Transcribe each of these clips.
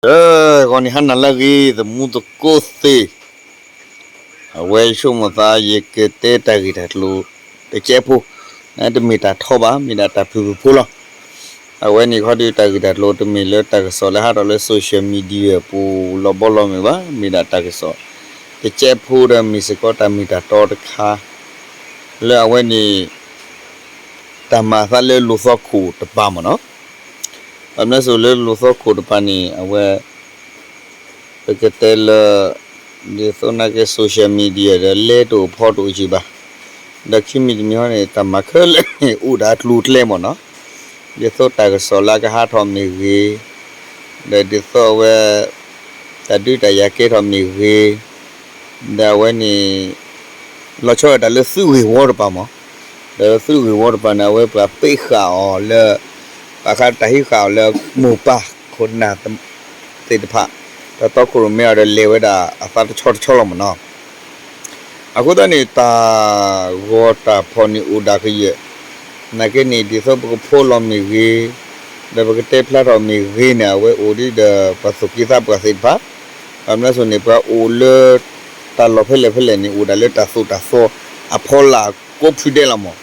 ဂီၤနံၤဟါနၤလၢအဂ့ၤ သမူသကိးသ့ၣ်, အဝဲဆိကမိၣ်သး ယကတဲတၢ်ဂ့ၢ်တၢ်ကျိၤတကဲးဖိ, တမ့ၢ်တၢ်ထီဘၣ် မ့ၢ်ဒၣ်တၢ်ဖုၣ်ဖုၣ်ဖိလီၤ. အဝဲန့ၣ်ခီဒီး တၢ်ဂ့ၢ်တၢ်ကျိၤတမ့ၢ်လၢတၢ်ကစီၣ်လၢဟးထီၣ်လၢ social media ပူၤလီၤဘီလီၤမုၢ်ဘၣ်, မ့ၢ်ဒၣ်တၢ်ကစီၣ်တကဲးဖိဒီး မ့ၢ်စ့ၢ်ကီးတၢ်မ့ၢ်တၢ်တီတခါ လၢအဝဲန့ၣ် တၢ်မၤအသးလၢလူၤသီခိၣ်တပၤမ့ၢ်နီၤ, ဘၣ်မနုၤအဃိလၢလူၤသီခိၣ်တပၤန့ၣ် အဝဲ ပကတဲလၢ ဒ်သိးနာ်က့ social media ဒီးလဲတအိၣ်ဖီတအိၣ်က့ၤဘၣ်, ဒီးခံမံၤတမံၤဟီန့ၣ် တၢ်မၤခဲလၢာ်န့ၣ် အိၣ်ဒီးအကျိၤအကျဲမ့ၢ်နီၤ, ဒ်သိးတၢ်ကစီၣ်လၢကဟးထီၣ်မ့ၢ်ဂ့ၤ, ဒီးဒ်သိးအဝဲ တၢ်ဒုးတၢ်ယၤကဲထီၣ်မ့ၢ်ဂ့ၤ, ဒီးအဝဲန့ၣ် လီၤဆီဒၣ်တၢ်လၢသုးဂ့ၢ်ဝီတပၤမ့ၢ်, ဒီးသုးဂ့ၢ်ဝီတပၤန့ၣ် အဝဲပှၤပ့းဃာ်အီၤလၢ ဘၣ်ဃးတၢ်ဟံးဃာ်အီၤလၢမိၢ်ပၢ်ခိၣ်နၢ်သ့ၣ်တဖၣ်, ဒီးတီခိၣ်ရိၣ်မဲအီၤဒီးလဲၤဝဲဒၣ်အသးတဆီတဆီလီၤမ့ၢ်နီၤ. အဃိသတးန့ၣ် တၢ်ဂီၤတၢ်ဖီၣ်န့ၣ်အိၣ်ဒၣ်ကယဲၢ်, နာ်က့န့ၣ် ဒ်သိးပကဖိလီၤမ့ၢ်ဂ့ၤ, ဒီးပကတဲဖျါထီၣ်မ့ၢ်ဂ့ၤန့ၣ် အဝဲအိၣ်ဒ်ဒီးပှၤသူၣ်က့သးပှၢ်သ့ၣ်တဖၣ်, ဘၣ်မနုၤအဃိန့ၣ် ပှၤအိၣ်လၢ တၢ်လီၢ်ဖဲလဲၣ်ဖဲလဲၣ်န့ၣ် အိၣ်ဒၣ်လၢတၢ်သိၣ်တၢ်သီအဖီလာ်ကိးဖုဒဲးလီၤမ့ၢ်,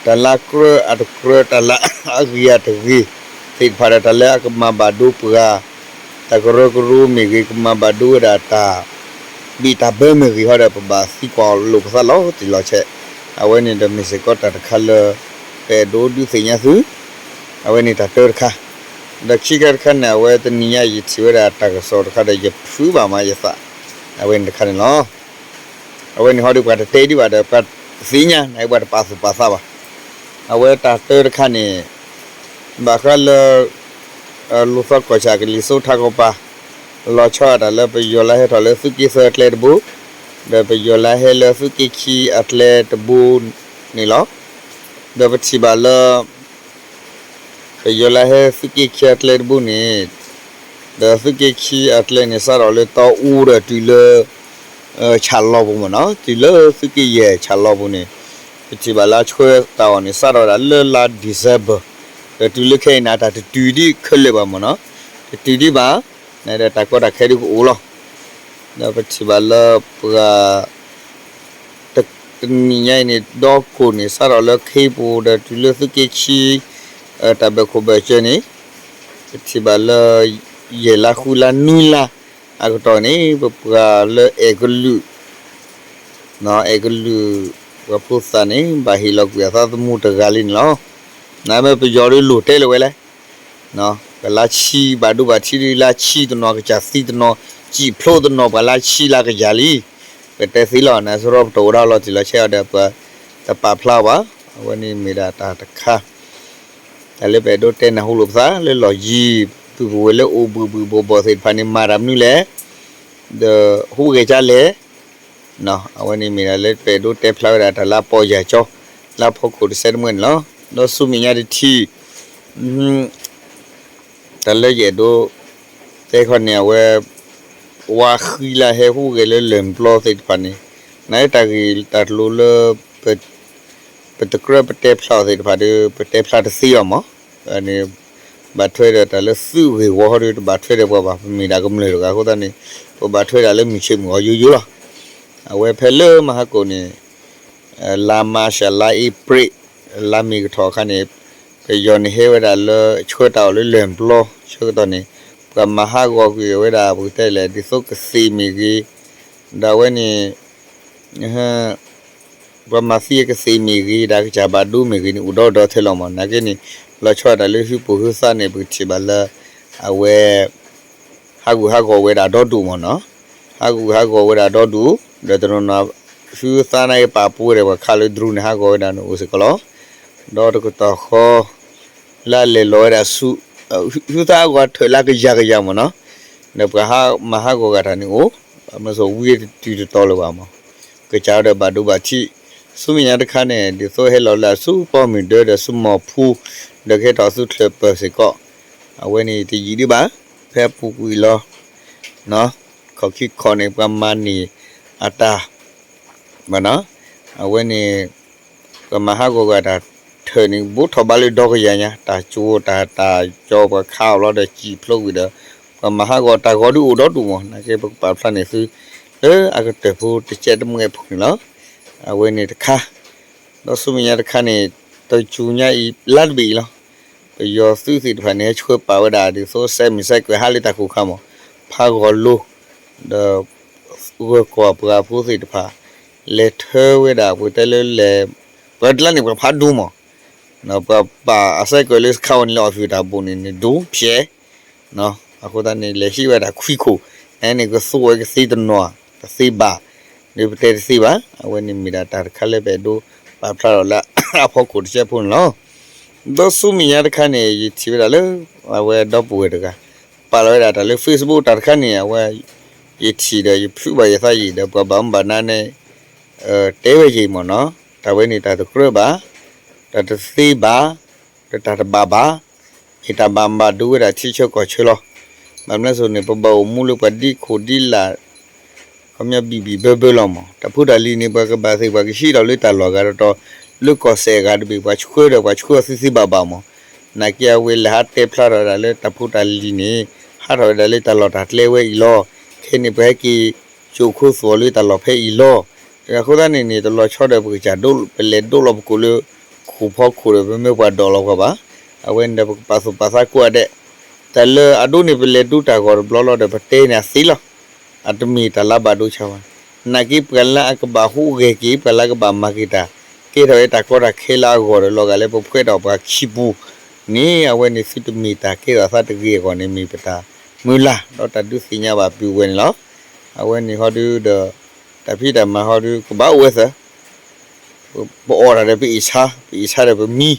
တၢ်လၢအကြၢးအတကြၢး တၢ်လၢအဂ့ၤအတဂ့ၤသ့ၣ်တဖၣ်ဒီး တၢ်လၢအကမၤဘၣ်ဒိပှၤ တၢ်ကရၢကရိမ့ၢ်ဂ့ၤ ကမၤဘၣ်ဒိဝဲဒၣ်တၢ်ဘံၣ်တၢ်ဘၢမ့ၢ်ဂ့ၤဟီဒီး ပဘၣ်သံကွၢ်လိာ်ပသးလီၤတံၢ်လီၤဆဲး, အဝဲန့ၣ်ဒီးမ့ၢ်စ့ၢ်ကီးတၢ်တခါလၢ ပအဲၣ်ဒိးဒုးသ့ၣ်ညါသု, အဝဲန့ၣ်တၢ်တၢတခါ, ဒီးခံခါတခါန့ၣ် အဝဲတနံၤညါယထံၣ်ဝဲဒၣ်တၢ်ကစီၣ်တခါဒီးယဖုးဘၣ်မးယသး, အဝဲန့ၣ်တခါန့ၣ်လီၤ. အဝဲန့ၣ်ဟီဒီးပှၤတတဲဒံးဘၣ်ဒီး ပှၤသ့ၣ်ညါန့ၣ် ပှၤတပာ်သူၣ်ပာ်သးဘၣ်. အဝဲတၢ်တၢတခါန့ၣ် ဘၣ်ဃးလၢ လူၤသီကီၢ်ဆၣ်ကလံၤစိးထးကီၢ်ပၤ လီၤဆီဒၣ်တၢ်လၢပယီၤလၢဟဲထီၣ်လၢသုးက့သၢအကျဲတဘိ, ဒီးပယီၤလၢဟဲလၢသုးက့ခံအကျဲတဘိန့ၣ်လီၤ. ဒီးပထံၣ်ဘၣ်လၢ ပယီၤလၢဟဲသုးက့ခံအကျဲတဘိန့ၣ်, ဒီးသုးက့ခံအကျဲန့ၣ် စးထီၣ်လၢတီအူဒီးတုၤလၢ ဆၣ်လီၤပူၤမ့ၢ်နီၤ, တုၤလၢသုးက့ယဲၢ်ဆၣ်လီၤပူၤန့ၣ်, ပထံၣ်ဘၣ်လၢအဆှၢတၢ်အီၣ်န့ၣ် စးထီၣ်ဝဲဒၣ်လၢလါ December, ဒီးတုၤလၢခဲအံၤန့ၣ် တၢ်တတုၤဒံးခဲလၢာ်ဘၣ်မ့ၢ်နီၤ, တတုၤဒံးဘၣ်, ဒီးတၢ်ကီတၢ်ခဲဒုးကအိၣ်လီၤ. ဒီးပထံၣ်ဘၣ်လၢပှၤ တနံၤညါအံၤန့ၣ် ဒီခိၣ်န့ၣ် စးထီၣ်လၢခ့ပူၤဒီးတုၤလၢသုးက့ခံ တၢ်ဘၢၣ်ခိၣ်ဘၢၣ်စၢၤန့ၣ်, ပထံၣ်ဘၣ်လၢ ယဲၢ်လါဃုလါနွံလါအကတီၢ်န့ၣ် ပပှၤလၢအဲၣ်ကလုာ် အဲၣ်ကလုာ် ပှၤဖိသၣ်န့ၣ် ဘၣ်ဟ့ၣ်လီၤကွံာ်အသးသမူတဂၤလံန့ၣ်လီၤ. နမ့ၢ်ပယီၤဒုးလိၣ်တဲလၢၤဝဲလဲၣ်, ပှၤလါဆံဘၣ်ဒိဘၣ်ထံးဒုးလါဆံတနီၤ ကစၢ်သံတနီၤ စံၣ်ဖျိတနီၤ ပှၤလါဆံလၢကယၤလံ. ပတဲသ့လီၤ နစရီပတအိၣ်ဒၣ်လီၤတံၢ်လီၤဆဲးအီၤဒီး ပတပာ်ဖျါဘၣ်. အဝဲန့ၣ်မ့ၢ်ဒၣ်တၢ်တခါ တၢ်လၢပအဲၣ်ဒိးတဲနၢ်ဟူလိာ်ပသးလၢလီၢ်ယံၤ ပုၢ်ပဝဲၢ်လၢအိၣ်ဘှံးဘှံးဘှီၣ်ဘှီၣ်သ့ၣ်တဖၣ်န့ၣ် မၤတၢ်မနုၤလဲၣ်, ဒီးဟူးဂဲၤကၢ်လဲၣ်. အဝဲန့ၣ်မ့ၢ်ဒၣ်လၢပအဲၣ်ဒိးတဲဖျါဝဲဒၣ်တၢ်လၢအပီၢ်ယၢ်ကၠီ လၢအဖီခိၣ်တစဲးတမှဲန့ၣ်လီၤ. ဒီးဆူမဲာ်ညါတထံၣ် တၢ်လၢယအဲၣ်ဒိး တဲခီန့ၣ် အဝဲ ပှၤဃံလၤဟဲဟူးဂဲၤလၢလၢၢ်ပျီသ့ၣ်တဖၣ်န့ၣ် နာ်က့တၢ်ဂ့ၢ်တၢ်ကျိၤလၢ ပတကြၢးပတဲဖျါအီၤသ့ၣ်တဖၣ်ဒီး ပတဲဖျါတသ့အီၤမး. န့ၣ် ဘၣ်ထွဲဒီးတၢ်လၢသုးဂ့ၢ်ဝီဟီဒီး တဘၣ်ထွဲဒီးပှၤဘၣ် ပမ့ၢ်ဒၣ်ကမျၢၢ်တဂၤအဃိသတးန့ၣ် ပဘၣ်ထွဲဒၣ်လၢမုၢ်ဆ့ၣ်မုၢ်ဂီၤယိယိလီၤ. အဝဲဖဲလၢမဟါကိၣ်န့ၣ် လါမၢ်ၡး လါအ့ဖြ့ၣ် လါမ့ၤကထီၣ်အခါန့ၣ် ပယီၤန့ၣ်ဟဲဝဲဒၣ်လၢဆှၢတၢ်အီၣ်လၢလၢၢ်ပျီ ဆၢကတီၢ်န့ၣ် ပှၤမၤဟးဂီၤကွံာ်ဝဲဒၣ် ပကတဲလဲၣ် ဒ်သိးကသ့ၣ်မ့ၢ်ဂ့ၤ, ဒီးအဝဲန့ၣ် ပှၤမၤသံအကသ့ၣ်မ့ၢ်ဂ့ၤ ဒီးကစၢ်ဘၣ်ဒိမ့ၢ်ဂ့ၤန့ၣ် အိၣ်ဒီဒီထဲလီၤမး. နာ်က့န့ၣ် လီၤဆီဒၣ်တၢ်လၢဟုပိာ်ဟုသးန့ၣ် ပကထံၣ်ဘၣ်လၢ အဝဲ ဟးဂူာ်ဟးဂီၤဝဲဒၣ်ဒီဒူၣ်မးနီၤ. ဟးဂူာ်ဟးဂီၤဝဲဒၣ်ဒီဒူၣ် ဒီးတနီၤနီၤ ဟုသးနာ်က့ပာ်ပူၤဝဲဒၣ်ပှၤခးလၢ drone န့ၣ် ဟးဂီၤဝဲဒၣ်န့ၣ်အိၣ်စ့ၢ်ကီးလီၤ. ဒီးတကတီၢ်ဃီ လၢအလဲၤလီၤဝဲဒၣ်ဆူ ဟုသးဟးဂီၤထၢၣ်လၢကယၤကယၤမးနီၤ. ဒီးပှၤမၤဟးဂီၤဂၤတၢ်န့ၣ်အိၣ် မ့ၢ်စိာ်ဝံတတုၤတတီၤလၢၤဘၣ်မး. ကစၢ်ဝဲဒီးဘၣ်ဒိဘၣ်ထံး ဆူမဲာ်ညါတခါန့ၣ် ဒ်သိးဟဲလီၤလၢအဆူပီၣ်မုၢ်ဒၢဒီးဆူမီၤဖူ ဒီးကဟဲထီၣ်ဆူချၢၣ်ပၢၢ်စ့ၢ်ကီး, အဝဲန့ၣ်တယံာ်ဒံးဘၣ်, ဖဲအပူၤကွံာ်လီၤ. ခီၣ်ခံခီၣ်န့ၣ် ပှၤမၤန့ၢ်အတၢ် ဘၣ်နီၤ, အဝဲန့ၣ် ပှၤမၤဟးဂီၤကွံာ်အတၢ်ထၢၣ်န့ၣ် ဘူးထီၣ်ဘးလၢဒီကယၤညါ, တၢ်ကၠိတၢ် တၢ်ကၠီပှၤခးအီၤလီၤဒီးစံၣ်ဖျိကွံာ်ဒီး ပှၤမၤဟးဂီၤတၢ်ဂီၤဒုးအိၣ်ဒီဒူၣ်မး, နာ်က့ပကပာ်ဖျါန့ၢ်သု လၢအကတၢၢ်ဖိတကဲးတမှဲဖိန့ၣ်လီၤ. အဝဲန့ၣ်တခါ ဒီးဆူမဲာ်ညါတခါန့ၣ် တကၠူညါအံၤလါတဘ့ၣ်အံၤလီၤ. ပယီၤသုးသ့ၣ်တဖၣ်န့ၣ် ဟဲဆှၢပာ်ဝဲဒၣ်ဒ်သိး စဲးမုၢ်စဲးကွဲးဟးလၢတၢ်ခိၣ်ခါမး, ဖးဂီၤလိၤ ဒီး ဂၢၢ်ကွီၢ်ပှၤဖိသ့ၣ်တဖၣ် လဲၤထၢဝဲဒၣ် ပကတဲလၢလဲၤ ပှၤတလါန့ၣ် ပှၤဖးဒိၣ်မး, ပှၤပာ်အစဲးကွဲးလၢစခါဝဲန့ၣ်လၢ office တၢ်ဘိၣ်န့ၣ်န့ၣ် ဒိၣ်ဖျဲး အဃိသတးန့ၣ် လဲၤဟံးဝဲဒၣ်ခွံခိၣ်, နန့ၣ်ကသိးဝဲကသ့တနီၤ တသ့ဘၣ်, ဒီးပတဲတသ့ဘၣ်, အဝဲန့ၣ်မ့ၢ်ဒၣ်တၢ်တခါလၢပအဲၣ်ဒိးပာ်ဖျါထီၣ်လၢအဖီခိၣ်တကဲးဖိန့ၣ်လီၤ. ဒီးဆူမဲာ်ညါတခါန့ၣ် ယထံၣ်ဝဲဒၣ်လၢ အဝဲဒီပုၢ်ဝဲၢ်တဂၤ ပာ်လီၤဝဲဒၣ်တၢ်လၢ Facebook တၢ်တခါန့ၣ် အဝဲ ယထံၣ်ဒီးယဖုးဘၣ်ယသးယံာ်ဒီး ပှၤဘၣ်မူဘၣ်ဒါန့ၣ် တဲဝဲယံာ်မးနီၤ, တၢ်ဝဲန့ၣ်တၢ်တကြၢးဘၣ်, တၢ်တသ့ဘၣ်, ဒီးတၢ်တဘၣ်ဘၣ်, မ့ၢ်တၢ်ဘၣ်မၤဒိဝဲဒၣ်ထံဆၢကီၢ်ဆၢလီၤ. ဘၣ်မနုၤအဃိန့ၣ် ပဘၣ်အိၣ်မူလၢပှၤဒ်ခိၣ်ဒ်လၢ် ခီပညီဘံၣ်ဘံၣ်ဘၢဘၢလီၤမး, တၢ်ဖိတၢ်လံၤန့ၣ် ပှၤကဘၣ်သ့ၣ် ပှၤကဟံးထီၣ်လၢတၢ်လီၢ်ဂၤတတီၤ, လၢကီၢ်စဲၣ်အဂၤတဘ့ၣ် ပှၤဆှၢဒီးပှၤဆှၢအီၤသ့သ့ဘၣ်ဘၣ်မး, နာ်က့အဝဲလဲၤဟးတဲဖျါထီၣ်ဝဲဒၣ်လၢတၢ်ဖိတၢ်လံၤန့ၣ် ဟးထီၣ်ဝဲဒၣ်လၢတၢ်လီၢ်တၢ်ကျဲဝဲအံၤလီၤ. ခဲအံၤန့ၣ် ပှၤဟဲက့ၤ ကၠိၣ်ခိၣ်သူၣ်အီၤလၢတၢ်လီၢ်ဖဲအံၤလီၤ. အဃိသတးန့ၣ်န့ၣ် တလီၤဆီဒီးပကစၢ်ဒိး ပလဲၤဒိးလီၤပကိာ်လၢ ခိၣ်ဖီခိၣ်ဒီး ပမ့ၢ်ပှၤဒိးလီၤပှၤဘၣ်. အဝဲန့ၣ်ဒီးပကပာ်သူၣ်ပာ်သးကိးဂၤဒဲး, တၢ်လၢအဒိန့ၣ် ပလဲၤဒိတၢ်ဂီၤတဘျီလီၤဒီး ပတဲန့ၣ်အသ့လီၤ. အတမ့ၢ်တၢ်လၢဘၣ်ဒိဆါဘၣ်. နာ်က့ပှၤလၢအကဘၣ်ဟူးဂဲၤက့ၤ ပှၤလၢအကဘၣ်မၤက့ၤတၢ် ကဲထီၣ်ဝဲတၢ်ကီတၢ်ခဲလၢအဂီၢ်ဒီး လီၤဂာ်လၢပဖှဲးထီၣ်ပှၤခံပူၤန့ၣ် အဝဲန့ၣ်သုတမ့ၢ်တၢ်ကဲထီၣ်သးတဂ့ၤအဂီၢ်န့ၣ် မ့ၢ်ပတၢ်မုၢ်လၢ် ဒီးတၢ်ဒုးသ့ၣ်ညါဘၣ်ပုၢ်ဝဲၢ်န့ၣ်လီၤ. အဝဲန့ၣ်ဟီဒုဒီး တၢ်ဖံးတၢ်မၤဟီဒု ကဘၣ်အိၣ်ဝဲသၢ ပအီၣ်တၢ်ဒီးပအ့ၣ်ဆါ, ပအ့ၣ်ဆါဒီးပမံ,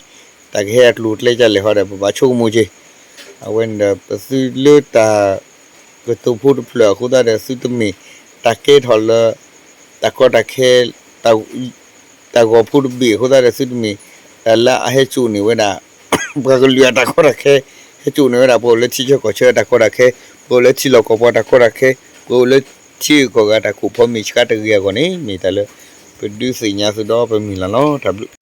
တၢ်ကဟဲအကျိၤအကျဲဒ်လဲၣ်ဟီဒီး ပဘၣ်ဆိကမိၣ်က့ၤ. အဝဲန့ၣ်ဒီး ပသုလၢတၢ်ကတိၤဖိတဖျၢၣ်အဃိသတးဒီး သုတမ့ၢ်တၢ်ကဲထီၣ်လၢ တၢ်ကီတၢ်ခဲ တၢ်ဂီၤဖိတဘ့ၣ်အဃိသတးဒီး သုတမ့ၢ်တၢ်လၢအဟဲစိာ်န့ၢ်ဝဲဒၣ် ပှၤကလုာ်အတၢ်ကီတၢ်ခဲ, ဟဲစိာ်န့ၢ်ဝဲဒၣ် ပှၤအိၣ်လၢထံဆၢကီၢ်ဆၢအတၢ်ကီတၢ်ခဲ, ပှၤအိၣ်လၢထံလီၢ်ကီၢ်ပှၤတၢ်ကီတၢ်ခဲ, ပှၤအိၣ်လၢထံဂုၤကီၢ်ဂၤတၢ်ခိၣ်ဖီမ့ၢ်ဆှးတဂ့ၤအဂီၢ်န့ၣ် မ့ၢ်တၢ်လၢ ပဒုးသ့ၣ်ညါသုဒီးပမုၢ်လၢ်လီၤ. တၢ်ဘျုး